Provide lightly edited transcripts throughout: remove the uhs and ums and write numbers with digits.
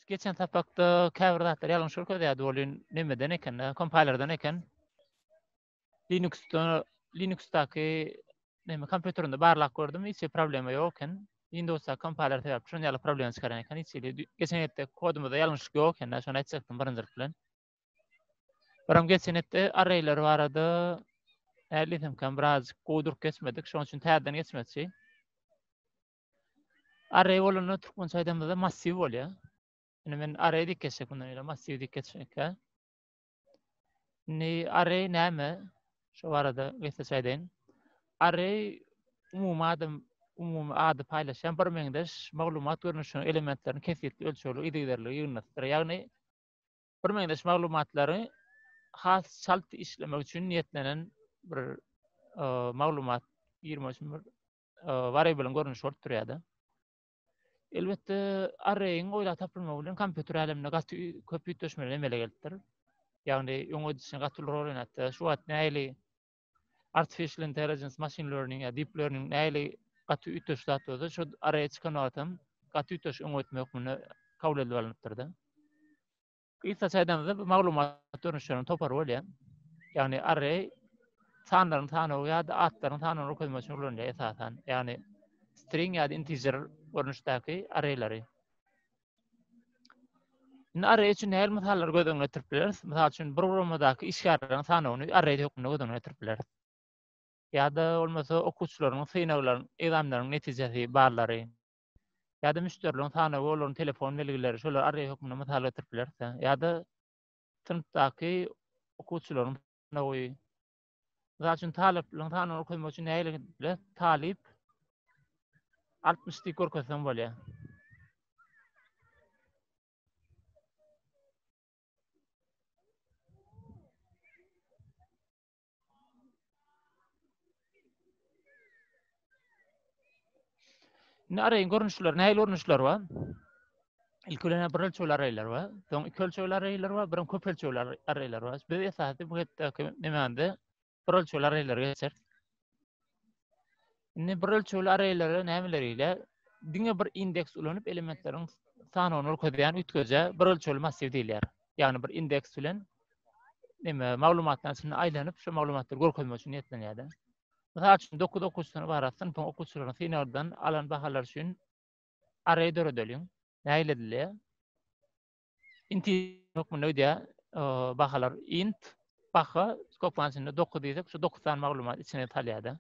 Geçen sapakda käbir zatlar ýalňyş görkezýärdi welin nemeden eken-de, kompaylerden eken. Linuxda Linuxdaky neme kompýuterinde barlap gördüm, hiç hili problema ýok eken. Windowsdaky kompayler sebäpli şon ýaly problema çykarýan eken. Hiç hili geçen hepde kodumyzda ýalňyşlyk ýok eken-de, şony aýtjakdym birinjilik bilen. Biram geçen hepde arrayler barada nädilsemkäm birazjyk gowy durup geçmedik. Şonuň üçin täzeden geçmekçi. Array bolanda türkmençe aýdamyzda massiw bolýar. Indi men array diýip geçjek mundan öýle massiw diýip geçjek. Indi array näme? Şu barada gysgaça aýdaýyn. Array umumy adam umumy ady paýlaşýan bir meňzeş maglumat görnüşiniň elementlerini kesgitli ölçegli yzygiderli ýygnasydyr. Ýagny bir meňzeş maglumatlary has çalt işlemek üçin niýetlenen bir maglumat girmek üçin bir variable görnüşi bolup durýar-da. Elbetde, array-iň oýlap tapylmagy bilen kompýuter äleminde gaty köp üýtgeşmeler emele gelipdir. Ýagny öňe gidişine gaty uly rol oýnapdyr. Şu wagt nähili artificial intelligence, machine learning ýa deep learning nähili gaty üýtgeşik zat bolsa, şu array çykan wagtam gaty üýtgeşik öňe gitme hökmünde kabul edilip alnypdyr-da. Gysgaça aýdanymyzda bu maglumat görnüşleriniň topary bolýar. Ýagny array sanlaryň sanawy ýa-da atlaryň sanawyny görkezmek üçin ulanylýar esasan. Ýagny string ýa-da integer görnüşdäki arrayleri. Indi array üçin nähili mysallary göz öňüne getirip bileris? Mysal üçin bir guramadaky işgärleriň sanawyny array hökmünde göz öňüne getirip bileris. Ýa-da bolmasa okuwçylaryň synaglaryň, ekzamenleriň netijesi, ballary. Ýa-da müşderileriň sanawy, olaryň telefon belgileri, şolary array hökmünde mysal getirip bileris. Ýa-da synpdaky okuwçylaryň sanawy. Mysal üçin, talyplaryň sanawyny görkezmek üçin nähili edip bileris? Talyp 60 diýip görkezseň bolýar. Indi arraýyň görnüşleri, nähili görnüşleri bar? Ilki bilen bir ölçegli arraýlar bar. Soň iki ölçegli arraýlar bar, birim köp ölçegli arraýlar bar. Biz esasy bu hepdeki nemände bir ölçegli arraýlara geçeris. Indi bir ölçegli arraýlara nämeler ile? Diňe bir indeks ulanyp elementleriň sanyny görkezýän üýtgejä bir ölçegli massiw diýilýär. Ýagny bir indeks bilen neme maglumatlaryň içinde aýlanyp şu maglumatlary görkezmek üçin niýetlenýär-de. Mysal üçin 9 okuwçydan ybarat synpyň okuwçylarynyň synagdan alan bahalary üçin array döredeliň. Nähili edilýär? Int hökmünde gidýär bahalar int baha skobkanyň içinde 9 diýsek şu 9 sany maglumat içine salýar-da.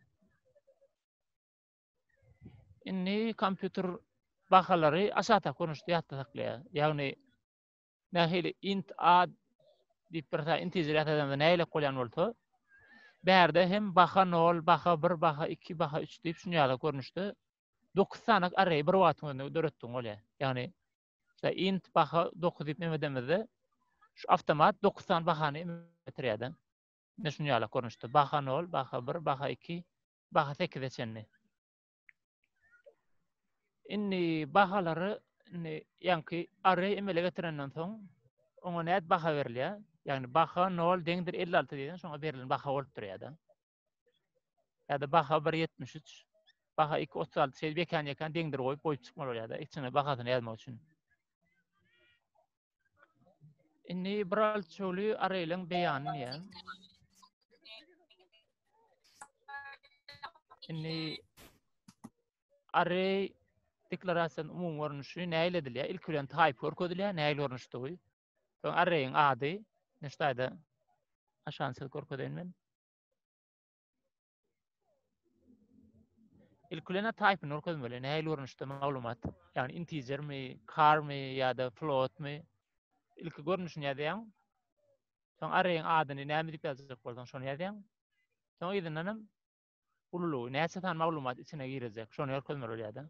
Indi kompýuter bahalary aşakdaky görnüşde ýatda saklaýar. Ýagny nähili int a diýip bir integer ýasadanda nähili bolýan bolsa, bärde hem baha 0, baha 1, baha 2, baha 3 diýip şuny ýaly görnüşde 9 sany array bir wagtyň özünde döretdiň bolýar. Ýagny işte int baha 9 diýip neme edemizde şu awtomat 9 sany bahany getirýär-de. Ine şuny ýaly görnüşde baha 0, baha 1, baha 2, baha 8-e çenli. Indi bahalary indi ýaňky array emele getirenden soň oňa nädip baha berilýär? Ýagny baha 0 deňdir 56 diýen şoňa berlen baha bolup durýar-da. Ýa-da baha 1.73, baha 2.36 şeýdip ýekän-ýekän deňdir goýup goýup çykmaly bolýar-da, içine bahasyny ýazmak üçin. Indi bir ölçegli arraýlaryň beýany diýýär. Indi array deklarasiýanyň umumy görnüşi nähili edilýär? Ilki bilen type görkezilýär, nähili görnüşdigi. Soň arraýyň ady, ine şu taýda aşagyny çyzyp görkezeýin men. Ilki bilen type-ny görkezmeli. Nähili görnüşde maglumat? Ýagny integermi, charmy ýa-da floatmy? Ilki görnüşini ýazýaň. Soň arraýyň adyny näme diýip ýazjak bolsaň şony ýazýaň. Soň yzyndan hem ululygy, näçe sany maglumat içine girejek, şony görkezmeli bolýar-da.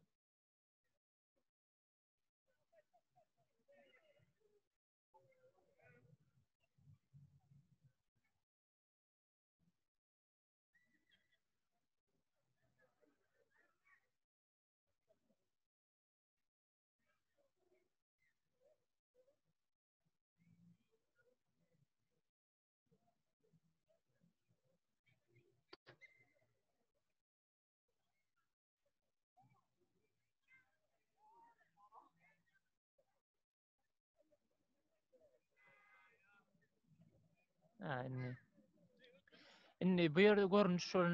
Ha, indi. Indi bu ýerde görnüş şol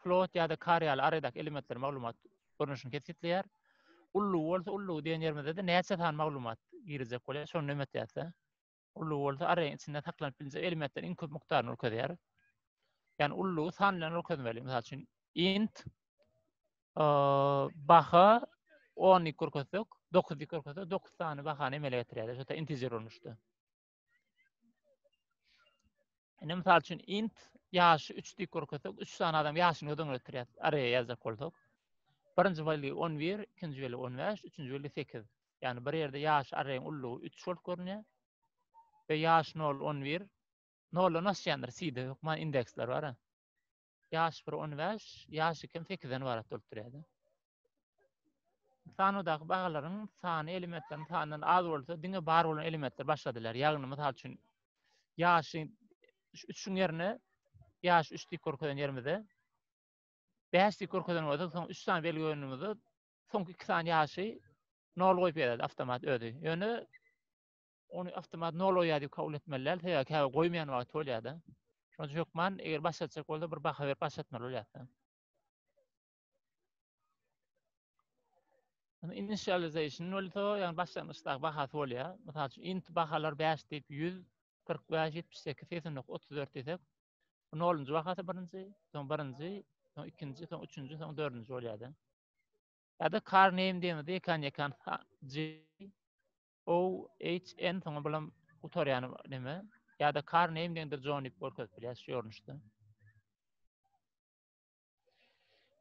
float ýa-da kar ýaly arraydaky elementler maglumat görnüşini kesgitleýär. Ullugy bolsa ullugy diýen ýerimizde-de näçe sany maglumat girizjek bolýar, şony nömetýärse. Ullugy bolsa arraýyň içinde saklanyp bilinjek elementleriň iň köp mukdaryny görkezýär. Ýagny ullugy san bilen görkezmeli. Mysal üçin int baha 10 diýip görkezsek, 9 diýip görkezsek, 9 sany bahany emele getirýär. Şo-da integer görnüşde. Indi mysal üçin int ýaşy 3 diýip görkezsek, 3 sany adam ýaşyny göz öňüne getirýär. Araya ýazjak bolsak. Birinji belgi 11, ikinji belgi 15, üçünji belgi 8. Ýagny bir ýerde ýaş arraýyň ululygy 3 bolup görünýär. We ýaş 0 11 noldan başlaýandyr C-de hökman indeksler bar. Ýaş 1 15, ýaş 2 8-den ybarat bolup durýar. Sanawdaky bahalaryň sany elementleriň sanyndan az bolsa, diňe bar bolan elementler başladylar. Ýagny, mysal üçin, ýaşy 3-üň ýerine ýaş 3 diýip görkezen ýerimizde 5 diýip görkezen bolsa, soň 3 sany belgi goýanymyzda soňky 2 sany ýaşy 0 goýup berýär awtomat özi. Ýöne ony awtomat 0 goýýar diýip kabul etmeli däl, sebäbi käbir goýmaýan wagty bolýar-da. Şonuň üçin hökman eger başlatjak bolsa bir baha berip başlatmaly bolýar. Initialization bolsa, ýagny başlangyçdaky bahasy bolýar. Mysal üçin, int bahalar 5 diýip 100, 45, 78, 89, 34 diýsek, bu nolunjy bahasy birinji, soň birinji, soň ikinji, soň üçünji, soň dördünji bolýar-da. Ýa-da car name diýenimizde ýekan-ýekan G O H N soňa bulam gutarýan neme. Ýa-da car name diýende John diýip görkezip bilýäris şu görnüşde.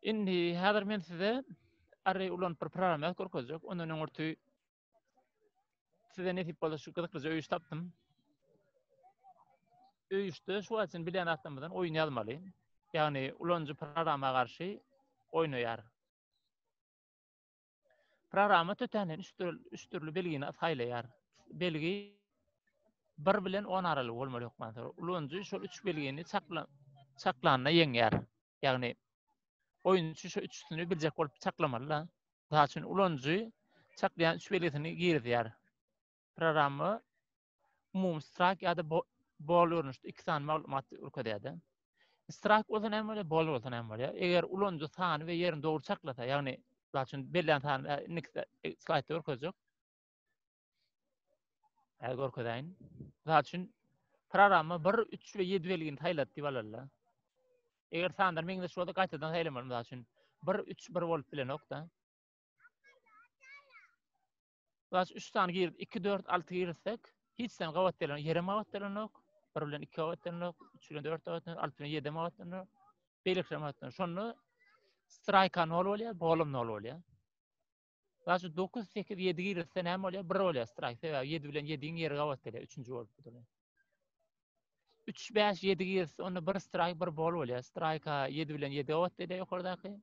Indi häzir men size array ulanyp bir programma ýazyp görkezjek. Ondan öňürti size nesip bolsa şu gyzyklyja öý iş tapdym. Öý işde şu wagt üçin bilýän zatlarymyzdan oýun ýazmaly. Ýagny ulanyjy programma garşy oýnaýar. Programma tötänden üç dürli, üç dürli belgini saýlaýar. Belgi 1 bilen 10 aralygy bolmaly hökman. Ulanyjy şol üç belgini çakla, çaklanda ýeňýär. Ýagny oýunçy şu üçüsini biljek bolup çaklamaly-da. Mysal üçin ulanyjy çaklaýan üç belgisini girizýär. Programma umumy strike ýa-da bol görnüşde iki sany maglumat görkezýär-de. Strike bolsa näme bolýar, bol bolsa näme bolýar? Eger ulanyjy sany we ýerini dogry çaklasa, ýagny mysal üçin bellän sany indiki e, slaýdda görkezjek. Häzir görkezäýin. Mysal üçin programma 1, 3 we 7 belgini saýlady diýip alaly. Eger sanlar meňzeş bolsa gaýtadan saýlamaly. Mysal üçin 1, 3, 1 bolup bilenok-da. Baş 3 sany girip 2 4 6 girsek, hiç sen gabat gelen ýerem gabat gelenok. 1 bilen 2 gabat gelenok, 3 bilen 4 gabat gelenok, 6 bilen 7 gabat gelenok. Beýlekiler gabat gelenok. Şonda strike 0 bolýar, bolum 0 bolýar. Baş 9 8 7 girse näme bolýar? 1 bolýar strike. Sebäbi 7 bilen 7-iň ýeri gabat gelýär, 3-nji bolup durýar. 3 5 7 girse onda 1 strike, 1 bol bolýar. Strike 7 bilen 7 gabat gelýär ýokardaky.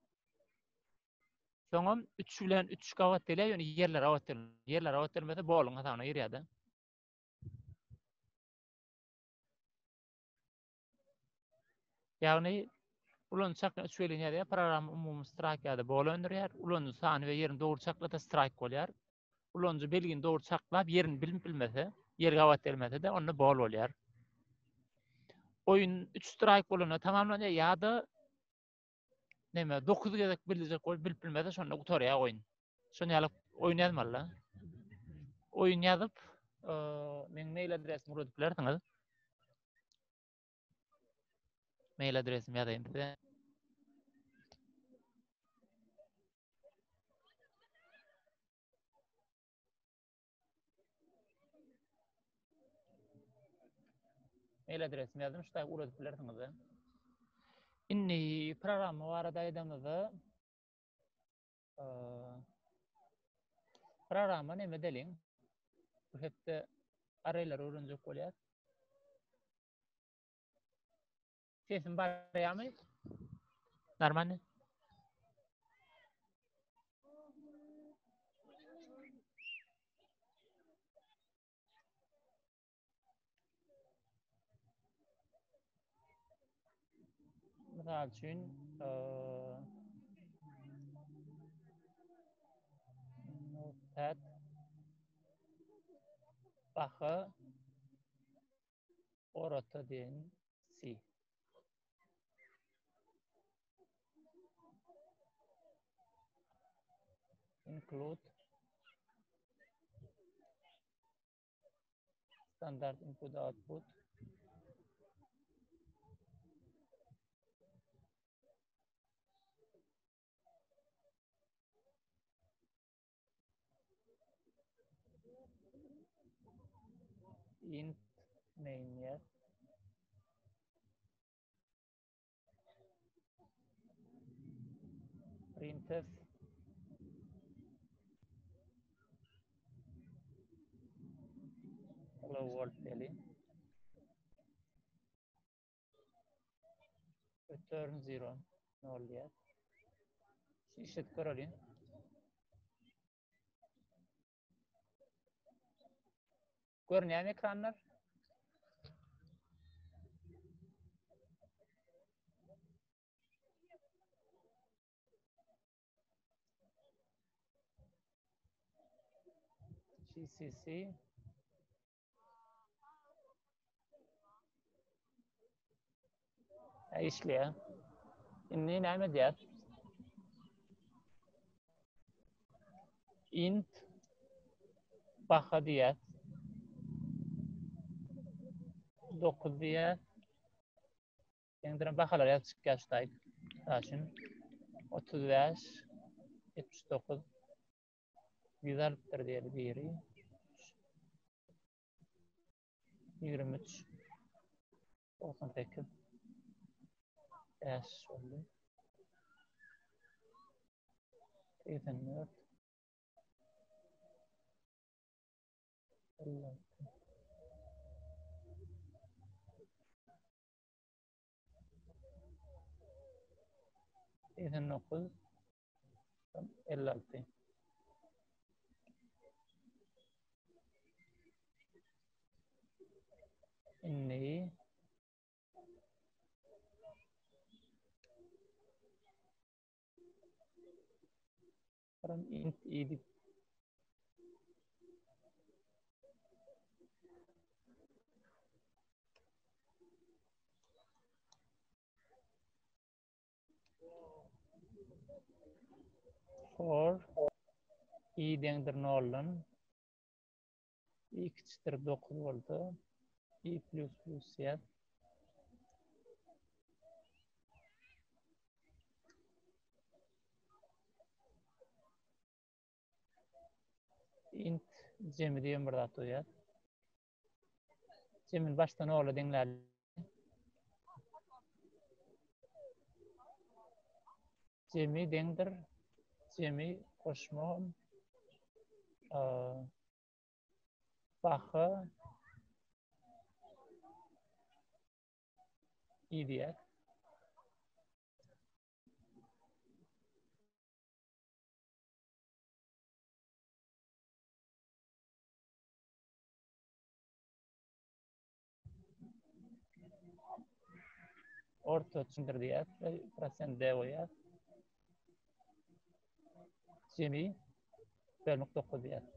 Soňam 3 bilen 3 gabat gelýär, ýöne ýerler gabat gelmeýär. Ýerler gabat gelmese boluň hasabyna girýär-de. Ýagny ulanyjy çaklaýan 3 belgini ýazýar, programma umumy strike ýa-da bol öndürýär. Ulanyjy sany we ýerini dogry çaklasa strike bolýar. Ulanyjy belgini dogry çaklap, ýerini bilip bilmese, ýer gabat gelmese-de onda bol bolýar. Oýun 3 strike bolanda tamamlanýar ýa-da neme 9 gezek biljek bolup bilip bilmese şonda gutarýar oýun. Şony ýaly oýun ýazmaly. Oýun ýazyp, meň mail adresimi ugradyp bilersiňiz. Mail adresimi ýazaýyn size. Mail adresimi ýazdym, şu taýy ugradyp bilersiňiz. Indi programma barada aýdamyzda programma näme edeliň? Bu hepde arrayleri öwrenjek bolýar. Sesim barýarmy? Normalny? Mysal üçin, notepad baha. Orata diýen C. Include standard input output int main ýaz. Printf Hello world diýeli. Return zero. Nol diýer. Şu işletip göreliň. Görünýärmi ekranlar? GCC Işleýär. Indi näme edýär? Int baha diýýär. 9 diýýär. Deňdiren bahalar ýazyp çykýar şu taýda. Mysal üçin 35 79 100 alypdyr diýeli biri. 23 98 5 boldy. 84 56 89 56 Indi int i diýip For i deňdir noldan i kiçidir 9 bolsa i plus plus ýaz. Int jemi diýen bir zat goýýar. Jemini başda nola deňläli. Jemi deňdir. Jemi goşma baha i diýer. Orta çindir diýýär, prosent D goýýar. Jemi bölmek 9 diýýär.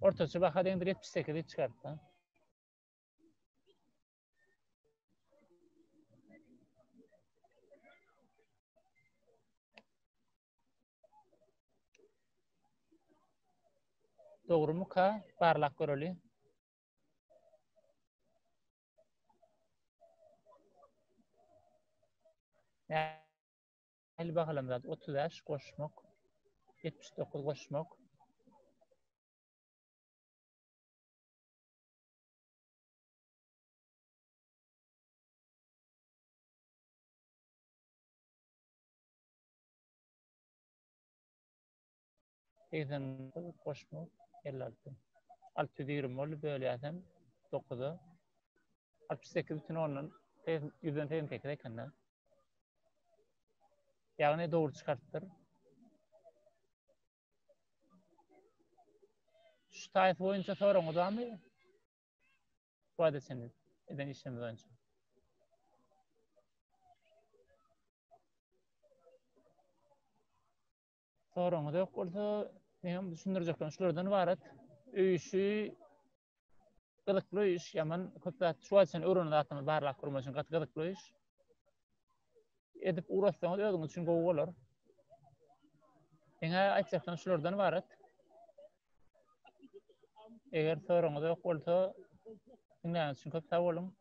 Ortaça baha deňdir 78 diýip çykardy. Dogrumyka? Barlap göreli. Nähili bahalam zat? 35 goşmak, 79 goşmak. 89 goşmak 56. 620 boldy bölýäsem 9-a. 68 bütün ondan 188 ekende. Ýagny dogry çykarypdyr. Şu taýsy boýunça soragyňyz barmy? Bu aýda çenli eden işlerimiz boýunça. Soragyňyz ýok bolsa, meňem düşündirjeklerim şulardan ybarat. Öý işi gyzykly iş, ýaman köp zat, şu wagt çenli öwrenen zatlaryňyzy barlap görmek üçin gaty gyzykly iş. Edip ugrasaňyz özüňiz üçin gowy bolar. Meňä aýtjaklarym şulardan ybarat. Eger soragyňyz ýok bolsa, diňläniňiz üçin köp sag boluň.